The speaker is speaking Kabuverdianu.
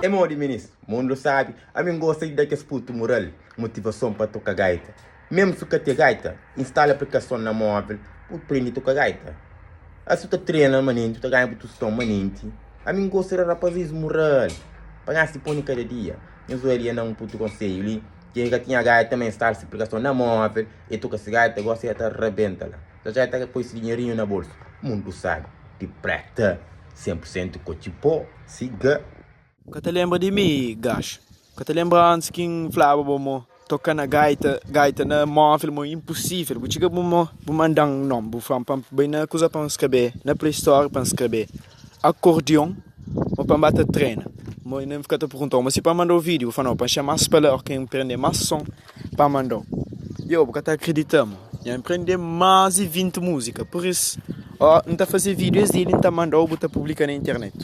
É modi minis, mundu sabi, ami n'gosta di da kes putu mural, motivason pa toka gaita. Mesmu si bu ka ten gaita, instala aplikason na móvel bu prende toka gaita. Asi bu ta trena manenti, bu ta ganha bu tuston manenti. Ami n'gosta di da rapazis mural pa ganha si pon di kada dia. Nhos oja li N da un putu konsedju li, ken ka tinha gaita ma instala si aplikason na móvel, e toka si gaita gosi e ta rabenta la. Já já e ta poi si dinherinhu na bolsu. Mundu sabi di preta 100% kotxi po siga. Bu ka ta lenbra di mi, gaxu? Bu ka ta lenbra antis ki N flaba bo mo toka na gaita, gaita na móvel mo inpusível. Bu txiga bu mo bu manda-m nomi, bu fla-m pa N bai na kuza pa N skrebe, na Play Store pa N skrebe akordion mo pa N ba ta trena. Mo inda N fika ta pergunta-u ma si pa N manda-u vídiu, bu fla nau pa N txama-s pa la óras ki N prende más son pa N manda-u. Yo, bu ka ta akredita mo dja N prende más di 20 múzika, pur isu ó N ta faze vídiu es dia li N ta manda-u bu ta publika na internet.